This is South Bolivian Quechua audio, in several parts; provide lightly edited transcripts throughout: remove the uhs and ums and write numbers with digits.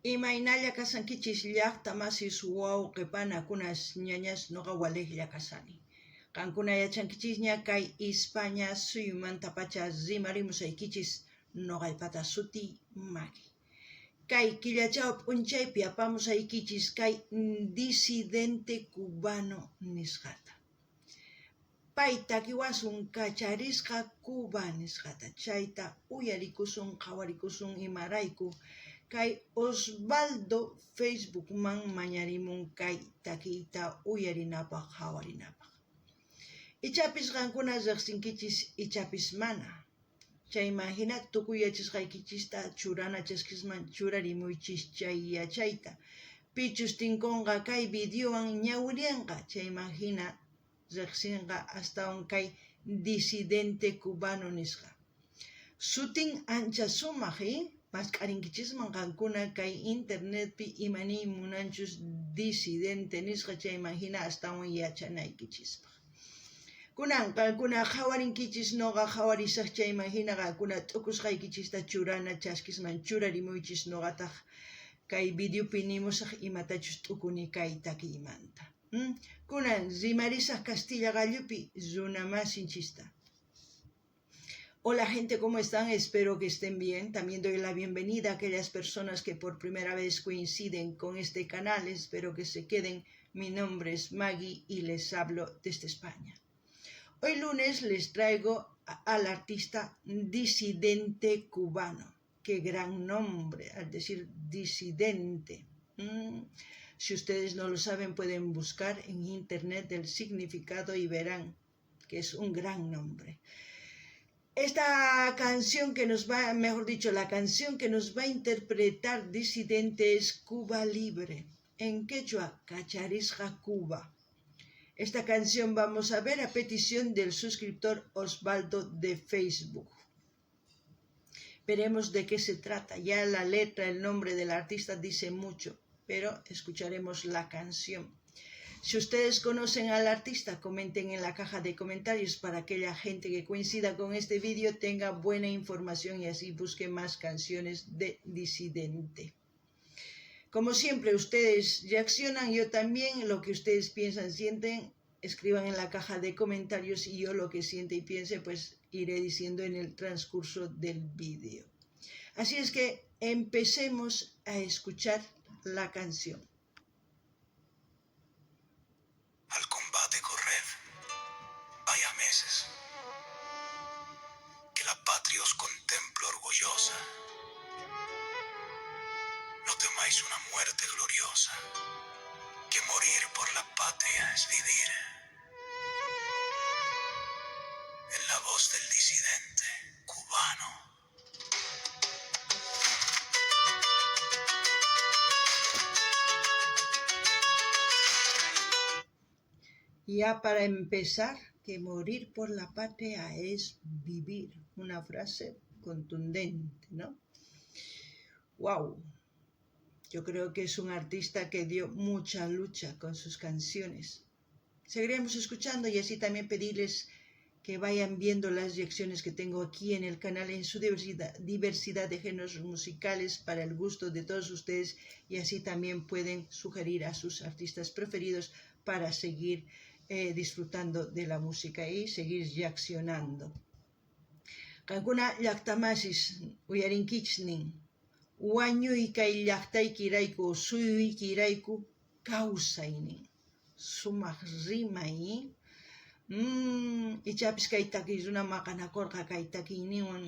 Imaynalla kashankichis llajta masis wawqe panakunas ñañas noqa walejlla kashani. Qankuna yachankichisña kay Ispaña suyumantapacha rimarimusaykichis noqaypata sutiy Magui. Kay killachaw p'unchaypi apamusaykichis kay disidente cubano nisqata. Pay takiwasun kacharisqa Cuba nisqata chayta uyarikusun qhawarikusun imarayku kay Osvaldo Facebookman mañarimun kay takiyta uyarinapaj qhawarinapaj. Ichapis qankuna rejsinkichis ichapis mana. Chayman jina tukuy yachasqaykichista churana chaskisman churarimuychis chay yachayta. Pichus tinkonqa kay videowan ñawirianqa chayman jina rejsinqa astawan kay disidente cubano nisqa. Sutin ancha sumaj, mask'arinkichisman qankuna kay internetpi ima niy munanchus disidente nisqa chayman jina astawan yachanaykichispaj. Kunan qankuna qhawarinkichis noqa qhawarisaj chayman jina qankuna t'ukusqaykichista churana chaskisman churarimuychis noqataj kay videopi nimusaj imatachus t'ukuni kay takiymanta. Kunan rimarisaj Castilla qallupi runa masinchista. Hola gente, ¿cómo están? Espero que estén bien. También doy la bienvenida a aquellas personas que por primera vez coinciden con este canal. Espero que se queden. Mi nombre es Maggie y les hablo desde España. Hoy lunes les traigo al artista disidente cubano. Qué gran nombre al decir disidente. Si ustedes no lo saben, pueden buscar en internet el significado y verán que es un gran nombre. Esta canción que nos va, mejor dicho, la canción que nos va a interpretar Disidente es Cuba Libre, en quechua, Kacharisqa Cuba. Esta canción vamos a ver a petición del suscriptor Osvaldo de Facebook. Veremos de qué se trata. Ya la letra, el nombre del artista dice mucho, pero escucharemos la canción. Si ustedes conocen al artista, comenten en la caja de comentarios para que la gente que coincida con este vídeo tenga buena información y así busque más canciones de Disidente. Como siempre, ustedes reaccionan, yo también, lo que ustedes piensan, sienten, escriban en la caja de comentarios y yo lo que siente y piense, pues iré diciendo en el transcurso del vídeo. Así es que empecemos a escuchar la canción. Al combate corred, vaya meses, que la patria os contempla orgullosa. No temáis una muerte gloriosa, que morir por la patria es vivir. En la voz del disidente cubano. Ya para empezar, que morir por la patria es vivir. Una frase contundente, ¿no? ¡Guau! Yo creo que es un artista que dio mucha lucha con sus canciones. Seguiremos escuchando y así también pedirles que vayan viendo las reacciones que tengo aquí en el canal en su diversidad de géneros musicales para el gusto de todos ustedes y así también pueden sugerir a sus artistas preferidos para seguir disfrutando de la música y seguir reaccionando. Qankuna llaqtamasis uyarinkichis nin wañuy kay llaqtaykirayku suyuykirayku kawsay nin sumaq rimay. Ichapis kay takiy runa maqanakurqa kay takiyninwan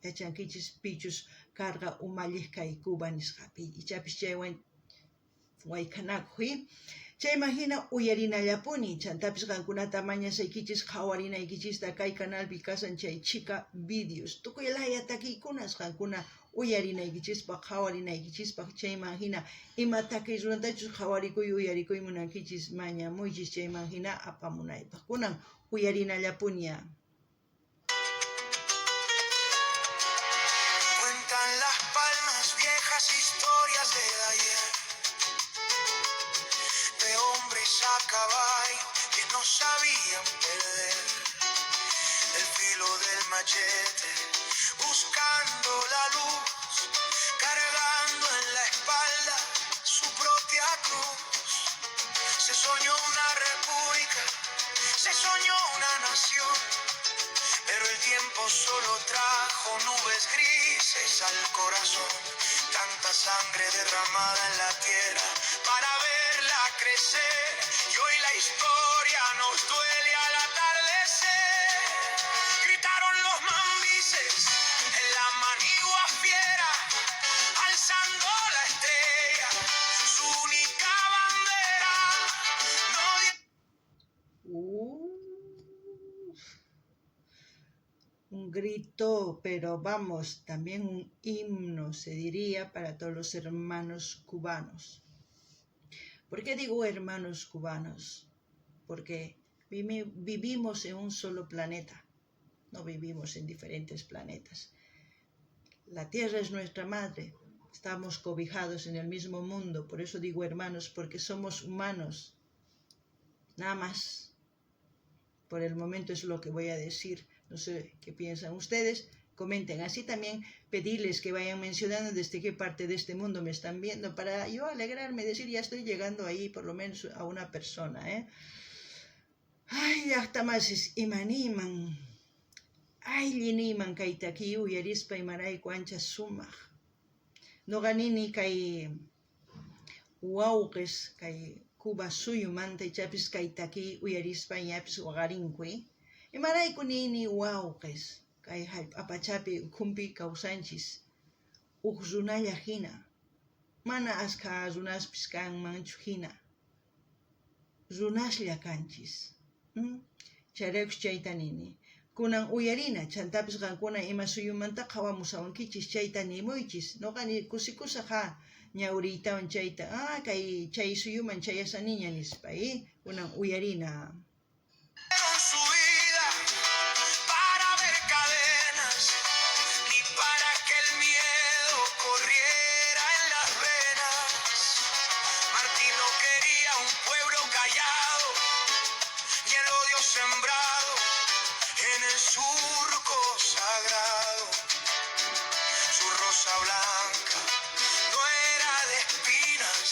yachankichis pichus karqa umalliq kay Cuba nisqapi ichapis chaywan wayk'anakuq. Chayman hina uyarinallapuni chantapis qankunata mañasaykichis qhawarinaykichista kay canalpi kashan chay chhika videos tukuy laya takiykunas qankuna uyarinaykichispaq qhawarinaykichispaq chayman hina ima takiy runatachus qhawarikuy uyarikuy munankichis mañamuychis chayman hina apamunaypaq kunan uyarinallapuni. Cuentan las palmas viejas historias de ayer, de hombres a caballo que no sabían perder, el filo del machete, buscando la luz, cargando en la espalda. soñó una república, se soñó una nación, pero el tiempo solo trajo nubes grises al corazón. Tanta sangre derramada en la tierra para verla crecer, y hoy la historia nos duele al atardecer. Gritaron los mambises en la manigua fiera, alzando la estrella, su única bandera. No Uf. Un grito, pero vamos, también un himno, se diría, para todos los hermanos cubanos. ¿Por qué digo hermanos cubanos? Porque vivimos en un solo planeta, no vivimos en diferentes planetas. La Tierra es nuestra madre, estamos cobijados en el mismo mundo, por eso digo hermanos, porque somos humanos. Nada más. Por el momento es lo que voy a decir. No sé qué piensan ustedes. Comenten. Así también pedirles que vayan mencionando desde qué parte de este mundo me están viendo para yo alegrarme, decir ya estoy llegando ahí por lo menos a una persona, ¿eh? Ay, llajtamasis imaniman. Aylliniman kay takiy uyarispa imarayku ancha sumaj. Noqa nini kay wawqis kay Cuba suyumanta ichapis kay takiy uyarispa ñapis waqarinku, ¿eh? Imarayku nini wawqis kay hallp'a pachapi ukhunpi kawsanchis uj runalla hina, mana askha runaspis kanmanchu hina, runaslla kanchis. Chayraykus chayta nini. Kunan uyarina, chantapis qankuna ima suyumanta qhawamushawankichis chayta nimuychis. Noqa ni kusikusaj ha ñawriytawan chayta, ah, kay chay suyuman chayasaniña nispa, ¿eh? Kunan uyarina. Su vida para ver cadenas, ni para que el miedo corriera en las venas. Martí no quería un pueblo callado, ni el odio sembrado en el surco sagrado. Su rosa blanca no era de espinas,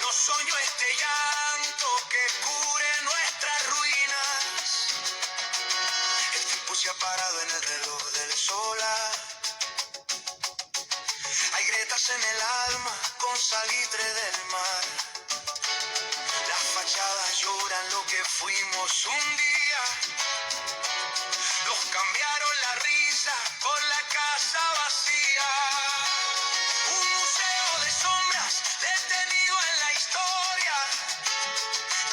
no soñó este llanto que cubre nuestras ruinas. El tiempo se ha parado en el reloj del solar. Hay grietas en el alma con salitre del mar. Las fachadas lloran lo que fuimos un día. Nos cambiaron la risa por la casa vacía. Un museo de sombras detenido en la historia,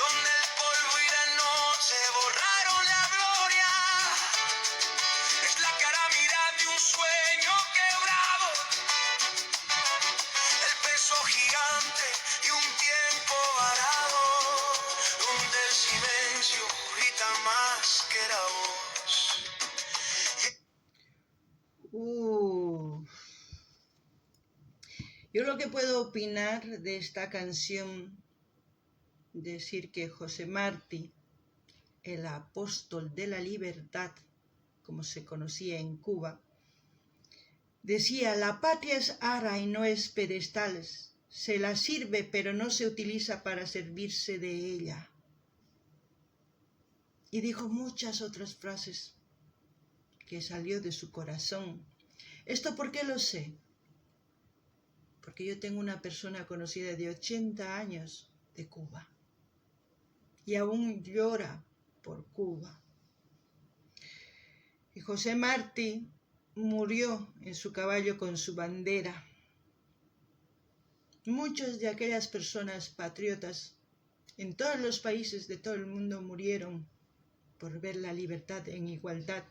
donde el polvo y la noche borraron la gloria. Es la cara mirada de un sueño quebrado, el peso gigante y un tiempo varado, donde el silencio grita más que la voz. Uf. Yo lo que puedo opinar de esta canción, decir que José Martí, el apóstol de la libertad, como se conocía en Cuba, decía: la patria es ara y no es pedestal, se la sirve pero no se utiliza para servirse de ella. Y dijo muchas otras frases que salió de su corazón. ¿Esto por qué lo sé? Porque yo tengo una persona conocida de 80 años de Cuba y aún llora por Cuba. Y José Martí murió en su caballo con su bandera. Muchas de aquellas personas patriotas en todos los países de todo el mundo murieron por ver la libertad en igualdad.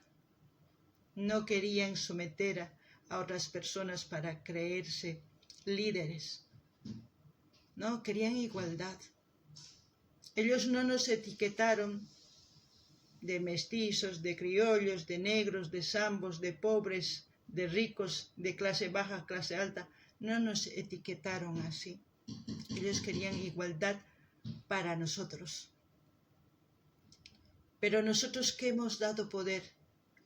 No querían someter a otras personas para creerse líderes. No, querían igualdad. Ellos no nos etiquetaron de mestizos, de criollos, de negros, de zambos, de pobres, de ricos, de clase baja, clase alta. No nos etiquetaron así. Ellos querían igualdad para nosotros. Pero nosotros, ¿qué hemos dado poder?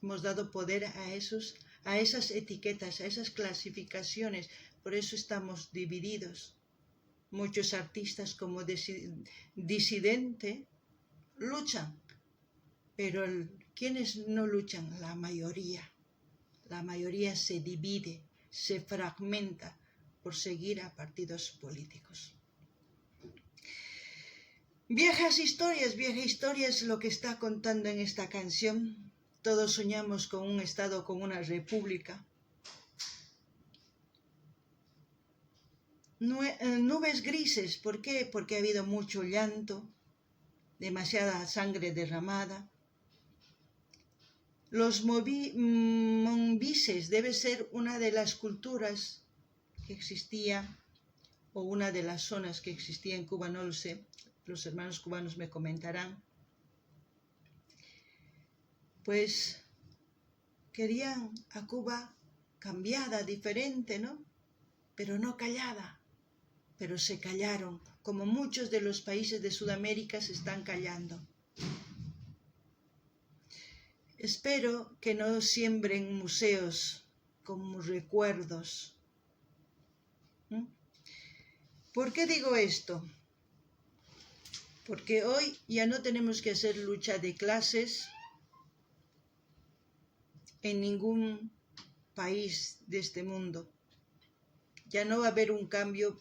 Hemos dado poder a esas etiquetas, a esas clasificaciones. Por eso estamos divididos. Muchos artistas como disidente luchan, pero ¿quiénes no luchan? La mayoría. La mayoría se divide, se fragmenta por seguir a partidos políticos. Viejas historias, vieja historia es lo que está contando en esta canción. Todos soñamos con un Estado, con una república. Nubes grises, ¿por qué? Porque ha habido mucho llanto, demasiada sangre derramada. Los mambises debe ser una de las culturas que existía, o una de las zonas que existía en Cuba, no lo sé, los hermanos cubanos me comentarán. Pues querían a Cuba cambiada, diferente, ¿no? Pero no callada. Pero se callaron, como muchos de los países de Sudamérica se están callando. Espero que no siembren museos como recuerdos. ¿Por qué digo esto? Porque hoy ya no tenemos que hacer lucha de clases en ningún país de este mundo. Ya no va a haber un cambio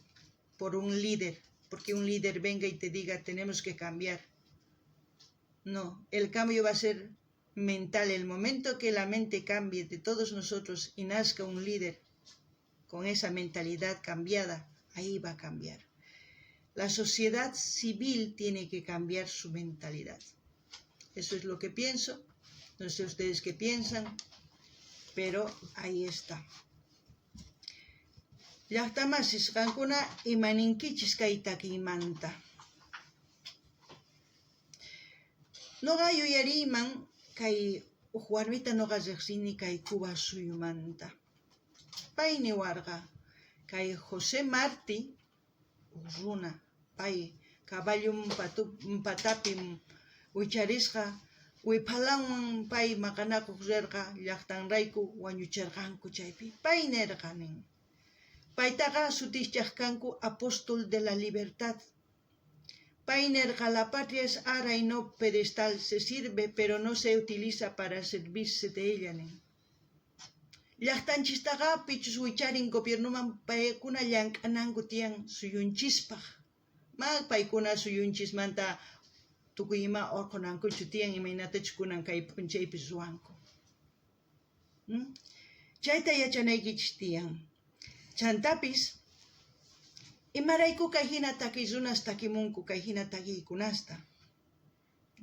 por un líder, porque un líder venga y te diga tenemos que cambiar. No, el cambio va a ser mental. El momento que la mente cambie de todos nosotros y nazca un líder con esa mentalidad cambiada, ahí va a cambiar. La sociedad civil tiene que cambiar su mentalidad. Eso es lo que pienso. No sé ustedes qué piensan, pero ahí está. Llaqtamasis qankuna imaninkichis kay takiymanta. Noqa yuyariyman kay uj warmita noqa riqsini kay Cuba suyumanta. Pay niwarqa kay José Martí uj runa, pay caballun patapi wicharisqa wiphalanwan pay maqanakuq rirqa llaqtanrayku wañucherqanku chaypi. Pay nerqa nin. Paytaqa sutichaj kanku apóstol de la libertad. Pay nerqa la patria es ara y no pedestal, se sirve pero no se utiliza para servirse de ella nin. Llaqtanchistaqa pichus wicharin gobiernoman paykuna llank'ananku tiyan suyunchispaj. Ma paykuna suyunchismanta tukuy ima orqhunankuchu tiyan imaynatachus kunan kay p'unchaypi ruwanku. Chayta yachanaykichis tiyan. Chantapis imarayku kay hina takiy runas takimunku kay hina takiykunasta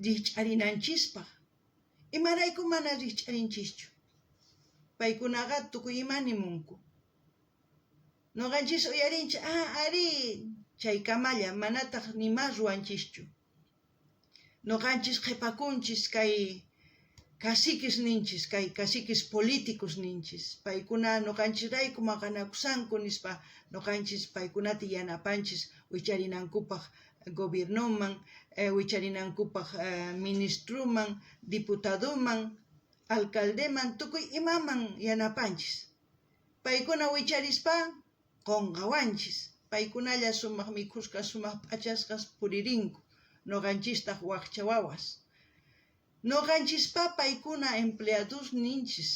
rijch'arinanchispaj. Imarayku mana rijch'arinchischu. Paykunaqa tukuy ima nimunku. Noqanchis uyarinchis, ah, arí, chaykamalla, manataj nima ruwanchischu. Noqanchis qhipakunchis kay caciques ninchis, kay caciques políticos ninchis. Paykuna noqanchisrayku maqanakusanku nispa noqanchis paykunata yanapanchis wicharinankupaj gobiernoman, wicharinankupaj ministroman, diputadoman, alcaldeman, tukuy imaman yanapanchis. Paykuna wicharispa qonqawanchis. Paykunalla sumaq mikhusqa, sumaq p'achasqas puririnku. Noqanchistaq waqcha wawas. Noqanchispa paykuna empleados ninchis.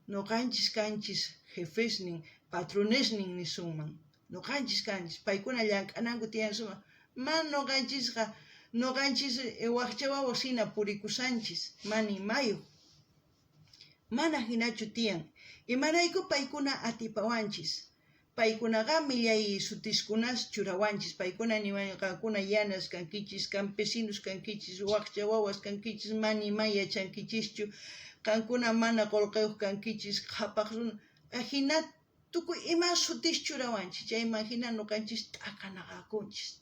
Noqanchis kanchis jefesnin, patronesnin nisunman. Noqanchis kanchis, paykuna llank'ananku tiyan sumaq. Ma noqanchisqa, noqanchis waqcha wawas hina purikusanchis, mana imayuq. Mana hinachu tiyan. Imarayku paykuna atipawanchis. Paykunaqa millay sutiskunas churawanchis. Paykuna niwanqakuna yanas kankichis, campesinos kankichis, waqcha wawas kankichis, mana ima yachankichischu, qankuna mana qullqiyuq kankichis, qhapaq runa. Ajina tukuy ima sutis churawanchis, chayman hina noqanchis t'akanaqakunchis.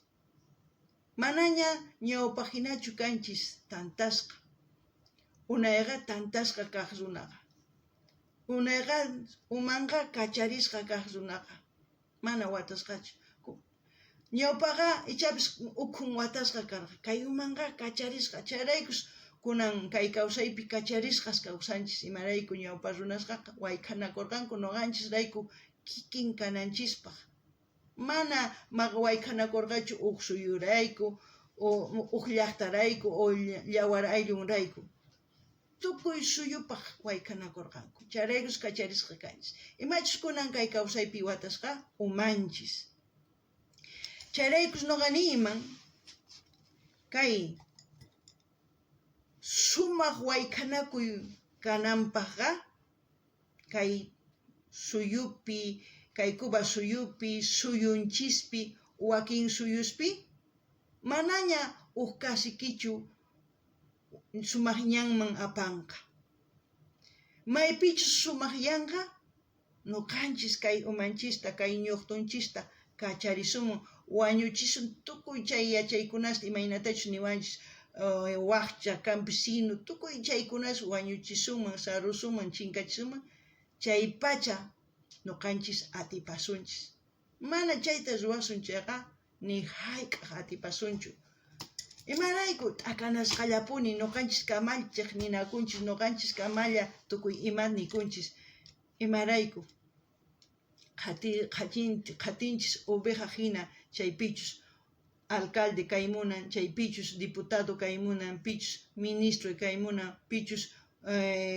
Manaña ñawpaq hinachu kanchis tantasqa. Unayqa tantasqa kaq runaqa. Unayqa umanqa kacharisqa kaq runaqa. Mana watasqachu. Ñawpaqa ichapis ukhun watasqa karqa. Kay umanqa kacharisqa. Chayraykus kunan kay kawsaypi kacharisqas kawsanchis. Imarayku ñawpa runasqaqa wayk'anakurqanku noqanchisrayku kikin kananchispaq. Mana wayk'anakorqachu uj suyurayku, uj llajtarayku, o yawar ayllunrayku. Tukuy suyupaj wayk'anakorqanku. Chayraykus kacharisqa kanchis. Imachus kunan kay kawsaypi watasqa umanchis. Chayraykus noqa niyman kay sumaq wayk'anakuy kananpajqa kay suyupi, kay Cuba suyupi, suyunchispi, wakin suyuspi manaña uj kasikichu sumaq ñanman apanqa. Maypichus sumaq yanqa, noqanchis kay umanchista, kay ñuqtunchista kacharisunman, wañuchisun tukuy chay yachaykunasta imaynatachus niwanchis wajcha, campesino, tukuy chaykunas wañuchisunman, sarusunman, chinkachisunman, chaypacha noqanchis atipasunchis. Mana chayta ruwasun chayqa ni jayk'aj atipasunchu. Imarayku t'akanasqallapuni noqanchis kamalchej ninakunchis, noqanchis kamalla tukuy ima nikunchis. Imarayku qhatinchis oveja hina chaypichus alcalde kay munan, chaypichus diputado kay munan, pichus ministro kay munan, pichus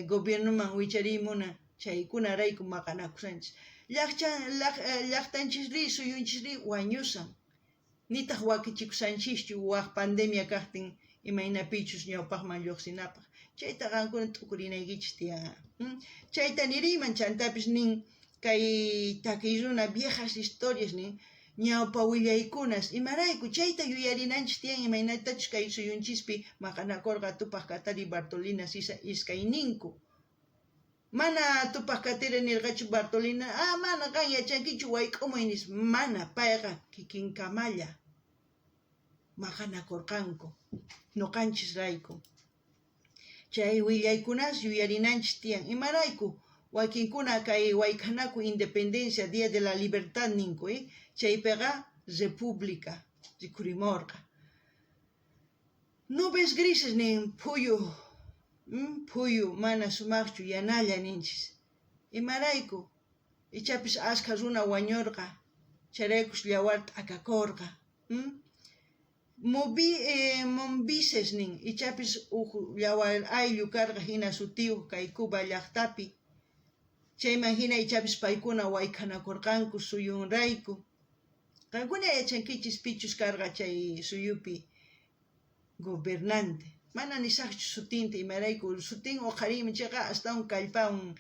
gobiernoman wichariy munan, chaykunarayku maqanakusanchis. Llajtanchisri, suyunchisri wañusan. Nitaj wakichikusanchischu waj pandemia kajtin imaynapichus ñawpajman lluqsinapaj. Chayta qankuna t'ukurinaykichis tiyan. Chayta niriyman chantapis nin kay takiy runa viejas historias nin ñawpa willaykunas imarayku chayta yuyarinanchis tiyan imaynatachus kay suyunchispi maqanakorqa Tupaj Katari Bartolina Sisa iskayninku. Mana Tupaj Katari nirqachu Bartolina, mana qan yachankichu wayk'umuy nispa, mana payqa kikinkamalla maqanakorqanku noqanchisrayku. Chay willaykunas yuyarinanchis tiyan. Imarayku wakinkuna kay wayk'anaku independencia, Día de la Libertad ninku, chaypiqa república rikhurimorqa. Nubes grises nin phuyu, phuyu mana sumaqchu yanalla ninchis. Imarayku ichapis askha runa wañurqa, chayraykus yawar t'akakorqa. Mambises nin ichapis uj yawar ayllu karqa hina sutiyuq kay Cuba llaqtapi. Chayman hina ichapis paykuna wayk'anakorqanku suyunrayku. Qankuna yachankichis pichus karqa chay suyupi gobernante. Mana nisaqchu sutinta imarayku sutin uqhariyman chayqa astawan kallpawan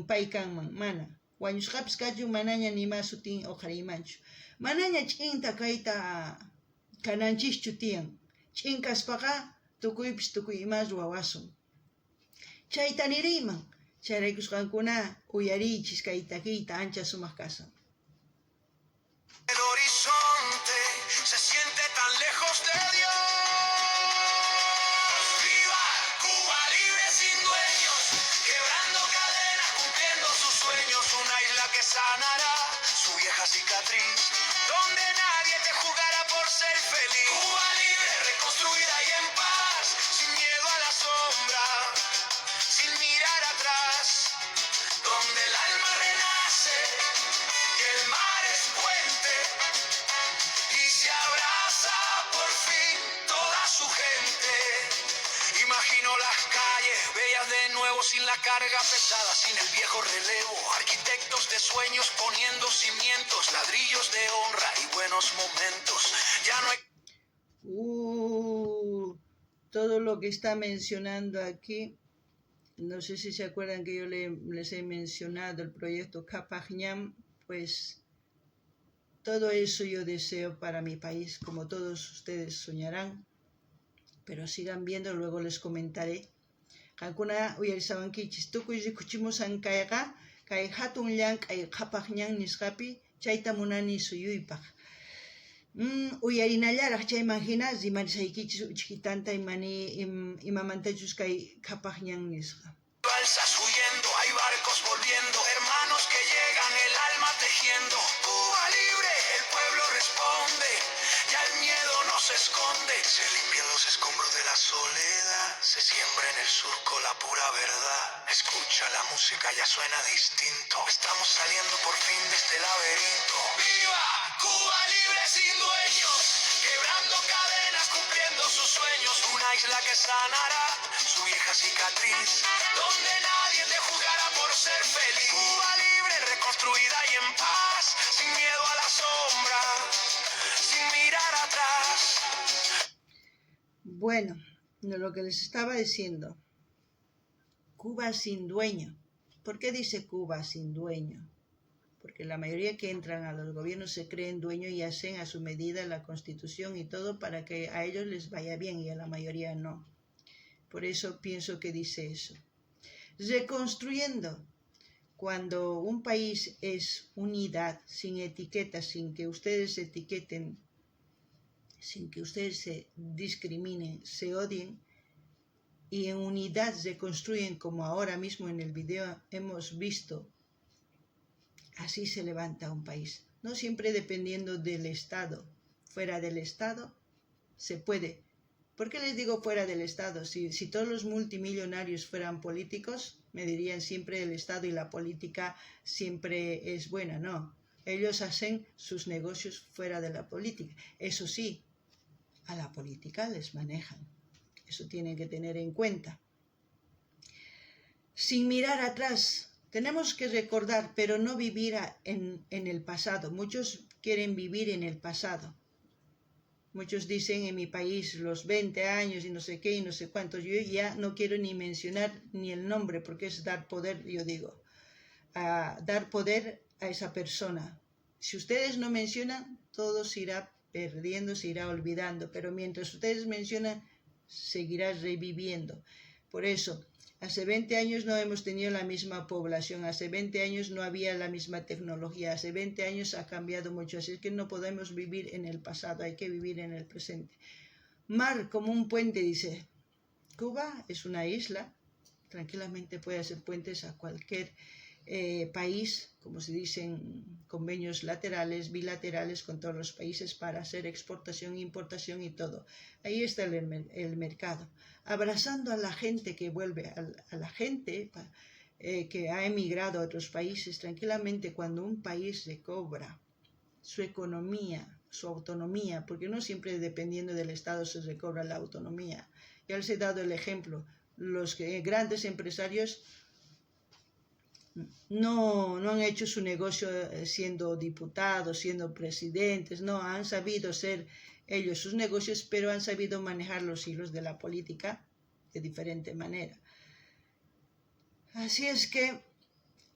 pay kanman, mana. Wañusqapis kachun manaña nima sutin uqhariymanchu. Manaña ch'inta kayta kananchischu tiyan. Ch'in kaspaqa tukuypis tukuy ima ruwawasun. Chayta niriyman, chayraykus qankuna uyariychis kay takiyta ancha sumaq kasan. El horizonte se siente tan lejos de Dios. ¡Viva Cuba libre sin dueños! Quebrando cadenas, cumpliendo sus sueños. Una isla que sanará su vieja cicatriz, donde nadie te juzgará por ser feliz. Cuba libre, reconstruida y en paz, sin miedo a la sombra, sin mirar atrás, donde el alma renace y el mar es puente y se abraza por fin toda su gente. Imagino las calles bellas de nuevo, sin la carga pesada, sin el viejo relevo. Arquitectos de sueños poniendo cimientos, ladrillos de honra y buenos momentos. Ya no hay Todo lo que está mencionando aquí, no sé si se acuerdan que yo les he mencionado el proyecto Qhapaq Ñan, pues todo eso yo deseo para mi país, como todos ustedes soñarán, pero sigan viendo, luego les comentaré. Qankuna uyarisawankichis, tukuy rikuchimusan kayqa, kay hatun llank'ay Qhapaq Ñan nisqapi, chayta munani suyuypaq. Uyarinallaraq chayman hina rimarisaykichis uchkitanta imamantachus kay Qhapaq Ñan nisqa. Balsas huyendo, hay barcos volviendo, hermanos que llegan, el alma tejiendo. Cuba libre, el pueblo responde, ya el miedo no se esconde. Se limpian los escombros de la soledad, se siembra en el surco la pura verdad. Escucha la música, ya suena distinto. Estamos saliendo por fin de este laberinto. ¡Viva! Una isla que sanará su vieja cicatriz, donde nadie te juzgará por ser feliz. Cuba libre, reconstruida y en paz, sin miedo a la sombra, sin mirar atrás. Bueno, lo que les estaba diciendo, Cuba sin dueño. ¿Por qué dice Cuba sin dueño? Porque la mayoría que entran a los gobiernos se creen dueños y hacen a su medida la constitución y todo para que a ellos les vaya bien y a la mayoría no. Por eso pienso que dice eso. Reconstruyendo. Cuando un país es unidad, sin etiquetas, sin que ustedes se etiqueten, sin que ustedes se discriminen, se odien, y en unidad se construyen como ahora mismo en el video hemos visto, así se levanta un país. No siempre dependiendo del Estado. Fuera del Estado se puede. ¿Por qué les digo fuera del Estado? Si todos los multimillonarios fueran políticos, me dirían siempre el Estado y la política siempre es buena. No, ellos hacen sus negocios fuera de la política. Eso sí, a la política les manejan. Eso tienen que tener en cuenta. Sin mirar atrás, tenemos que recordar, pero no vivir en el pasado. Muchos quieren vivir en el pasado. Muchos dicen en mi país los 20 años y no sé qué y no sé cuántos. Yo ya no quiero ni mencionar ni el nombre porque es dar poder, yo digo, a dar poder a esa persona. Si ustedes no mencionan, todo se irá perdiendo, se irá olvidando. Pero mientras ustedes mencionan, seguirá reviviendo. Por eso, hace 20 años no hemos tenido la misma población, hace 20 años no había la misma tecnología, hace 20 años ha cambiado mucho, así es que no podemos vivir en el pasado, hay que vivir en el presente. Mar como un puente, dice. Cuba es una isla, tranquilamente puede hacer puentes a cualquier país, como se dicen, convenios laterales, bilaterales con todos los países para hacer exportación, importación y todo. Ahí está el mercado. Abrazando a la gente que vuelve, a la gente que ha emigrado a otros países, tranquilamente cuando un país recobra su economía, su autonomía, porque no siempre dependiendo del Estado se recobra la autonomía. Ya les he dado el ejemplo, los grandes empresarios no han hecho su negocio siendo diputados, siendo presidentes, no, han sabido ser ellos sus negocios, pero han sabido manejar los hilos de la política de diferente manera. Así es que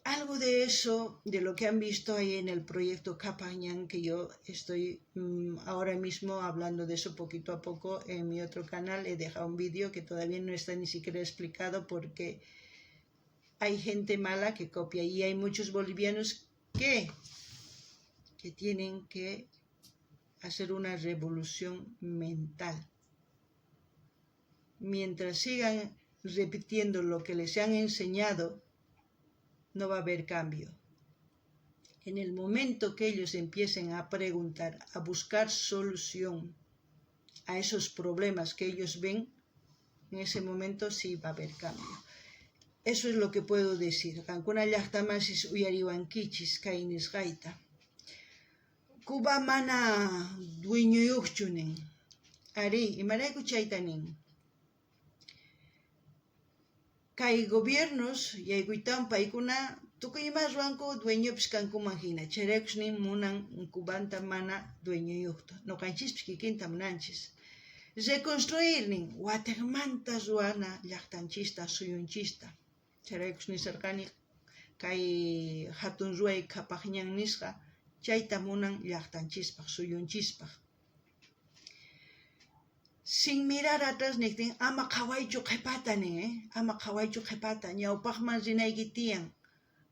algo de eso, de lo que han visto ahí en el proyecto Qhapaq Ñan, que yo estoy ahora mismo hablando de eso poquito a poco en mi otro canal, he dejado un vídeo que todavía no está ni siquiera explicado porque hay gente mala que copia y hay muchos bolivianos que tienen que hacer una revolución mental. Mientras sigan repitiendo lo que les han enseñado, no va a haber cambio. En el momento que ellos empiecen a preguntar, a buscar solución a esos problemas que ellos ven, en ese momento sí va a haber cambio. Eso es lo que puedo decir. Qankuna llaqtamasis uyariwankichis kay nisqayta. Cuba mana dueñoyuqchu nin. Arí, imarayku chayta nin. Kay gobiernos yaykuytawan paykuna tukuy ima ruwanku dueñopis kankuman hina. Chayraykus nin munan Cubanta mana dueñoyuqta. Noqanchispis kikinta munanchis. Reconstruir nin watiqmanta ruwana llaqtanchista, suyunchista. Chayraykus nisarqani kay hatun ruway Qhapaq Ñan nisqa chayta munan llaqtanchispaq, suyunchispaq. Sin mirar atrás niqtin ama qhawaychu qhipata nin, ama qhawaychu qhipata, ñawpaqman rinayki tiyan.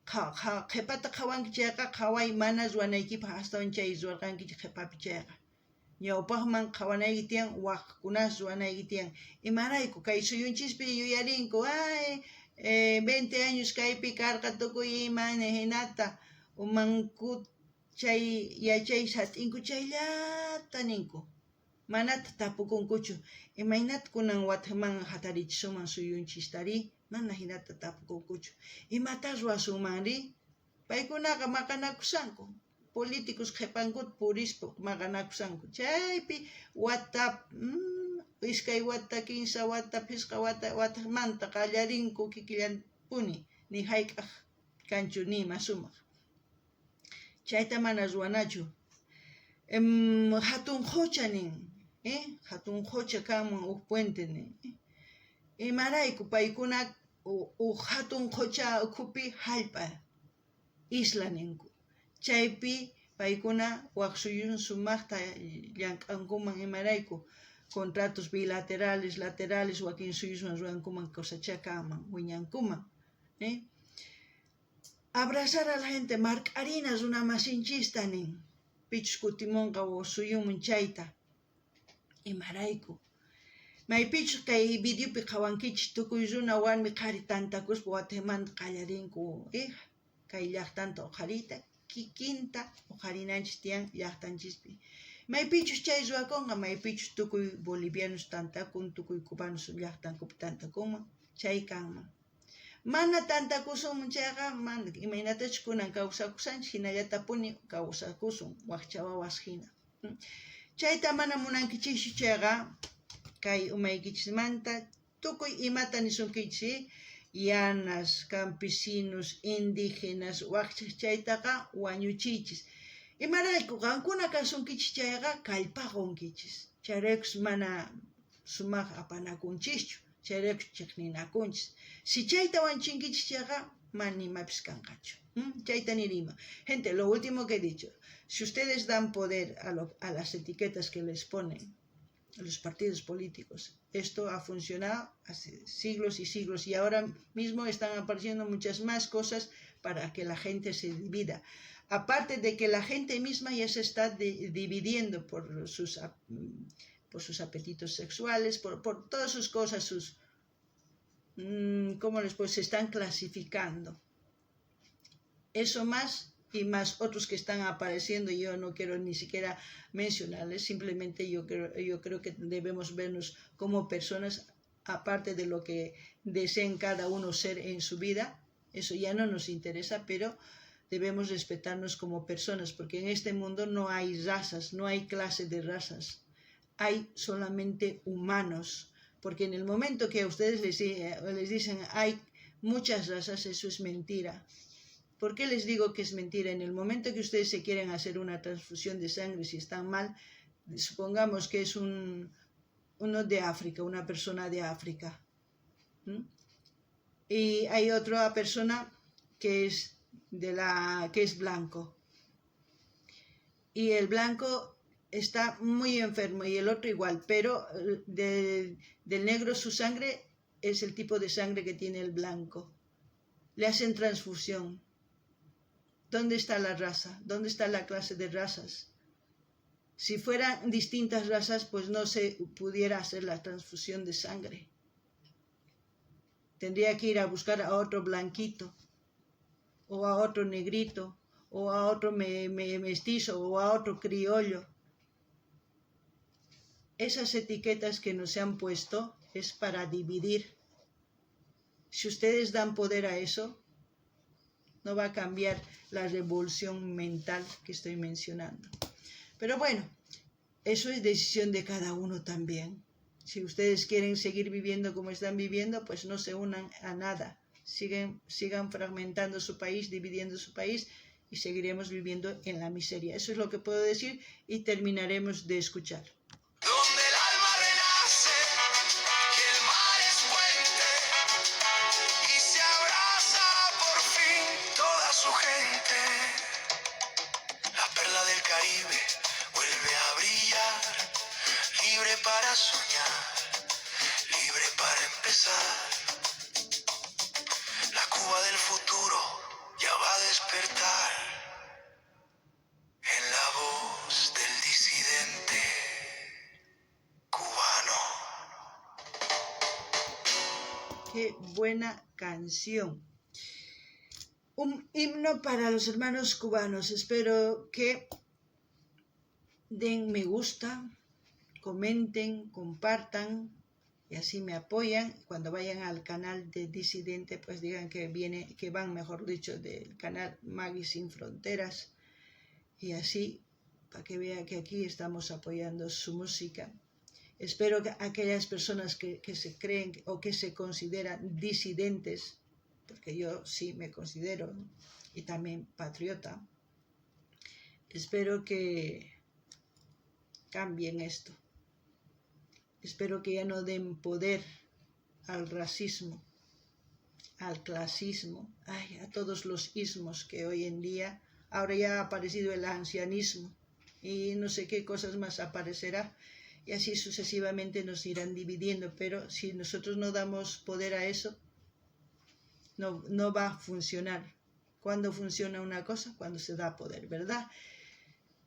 Qhipata qhawanki chayqa qhaway mana ruwanaykipaq astawan chay ruwarqanki qhipapi chayqa. Ñawpaqman qhawanayki tiyan, waqkunas ruwanayki tiyan. Imarayku kay suyunchispi yuyarinku, ay 20 años kaypi karqa tukuy ima hinata umanku chay yachay sat'inku chayllata ninku. Manata tapukunkuchu, imaynata kunan watiqman hatarichisunman suyunchistari, mana hinata tapukunkuchu. Imata ruwasunmanri? Paykunaqa maqanakushanku, políticos qhipankuta purispa maqanakushanku. Chaypi wata Iskay wata, kinsa wata, phisqa wata, wataqmanta qallarinku kikillanpuni, ni hayk'aq kanchu nima sumaq. Chayta mana ruwanachu. Hatun qocha nin, hatun qocha kanman huk puente nin. Imarayku paykuna huk hatun qocha ukhupi hallp'a isla ninku. Chaypi paykuna wak suyun sumaqta llank'ankuman imarayku contratos bilaterales, laterales wakin suyuswan ruwankuman cosachá kanman, wiñankuman. Abrazar a la gente, mark'arina runamasinchista nin, pichus kutimunqa suyunman chayta. Imarayku? Maypichus kay videopi qhawankichis tukuy runa warmi qhari tantakuspa watimanta qallarinku kay llaqtanta uqhariyta, kikinta uqharinanchis tiyan llaqtanchispi. Maypichus chay ruwakunqa, maypichus tukuy bolivianos tantakun, tukuy cubanos llaqtankupi tantakunman, chay kanman. Mana tantakusunman chayqa, mana imaynatachus kunan kawsakushanchis, hinallatapuni kawsakusun wakcha wawas hina. Chayta mana munankichischu chayqa, kay umaykichismanta tukuy imata nisunkichis, yanas, campesinos, indígenas, wakchas chaytaqa wañuchiychis. Imarayku qankuna kasunkichis chayqa kallpaqonkichis. Chayraykus mana sumaq apanakunchischu, chayraykus chiqninakunchis. Si chayta wañuchinkichis chayqa mana imapis kanqachu. Chayta nirima. Gente, lo último que he dicho, si ustedes dan poder a las etiquetas que les ponen los partidos políticos, esto ha funcionado hace siglos y siglos y ahora mismo están apareciendo muchas más cosas para que la gente se divida. Aparte de que la gente misma ya se está dividiendo por sus apetitos sexuales, por todas sus cosas, sus, ¿cómo les puedo? Se están clasificando. Eso más y más otros que están apareciendo, yo no quiero ni siquiera mencionarles, simplemente yo creo que debemos vernos como personas, aparte de lo que deseen cada uno ser en su vida, eso ya no nos interesa, pero debemos respetarnos como personas, porque en este mundo no hay razas, no hay clase de razas, hay solamente humanos, porque en el momento que a ustedes les dicen hay muchas razas, eso es mentira. ¿Por qué les digo que es mentira? En el momento que ustedes se quieren hacer una transfusión de sangre, si están mal, supongamos que es uno de África, una persona de África, y hay otra persona que es blanco. Y el blanco está muy enfermo y el otro igual, pero del negro su sangre es el tipo de sangre que tiene el blanco. Le hacen transfusión. ¿Dónde está la raza? ¿Dónde está la clase de razas? Si fueran distintas razas, pues no se pudiera hacer la transfusión de sangre. Tendría que ir a buscar a otro blanquito, o a otro negrito, o a otro mestizo, o a otro criollo. Esas etiquetas que nos han puesto es para dividir. Si ustedes dan poder a eso, no va a cambiar la revolución mental que estoy mencionando. Pero bueno, eso es decisión de cada uno también. Si ustedes quieren seguir viviendo como están viviendo, pues no se unan a nada. Sigan fragmentando su país, dividiendo su país y seguiremos viviendo en la miseria. Eso es lo que puedo decir y terminaremos de escuchar. Donde el alma renace y el mar es puente y se abraza por fin toda su gente. La perla del Caribe vuelve a brillar, libre para soñar, libre para empezar. La Cuba del futuro ya va a despertar en la voz del disidente cubano. Qué buena canción. Un himno para los hermanos cubanos. Espero que den me gusta, comenten, compartan y así me apoyan. Cuando vayan al canal de Disidente, pues digan que viene, que van, mejor dicho, del canal Magui Sin Fronteras, y así para que vea que aquí estamos apoyando su música. Espero que aquellas personas que, que se creen o que se consideran disidentes, porque yo sí me considero, y también patriota, espero que cambien esto. Espero que ya no den poder al racismo, al clasismo, ay, a todos los ismos que hoy en día, ahora ya ha aparecido el ancianismo y no sé qué cosas más aparecerá y así sucesivamente nos irán dividiendo, pero si nosotros no damos poder a eso, no, no va a funcionar. ¿Cuándo funciona una cosa? Cuando se da poder, ¿verdad?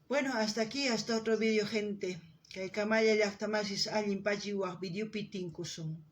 Bueno, hasta aquí, hasta otro vídeo, gente. Kaykamalla llajta masis allin pachi waj videopi tinkusun.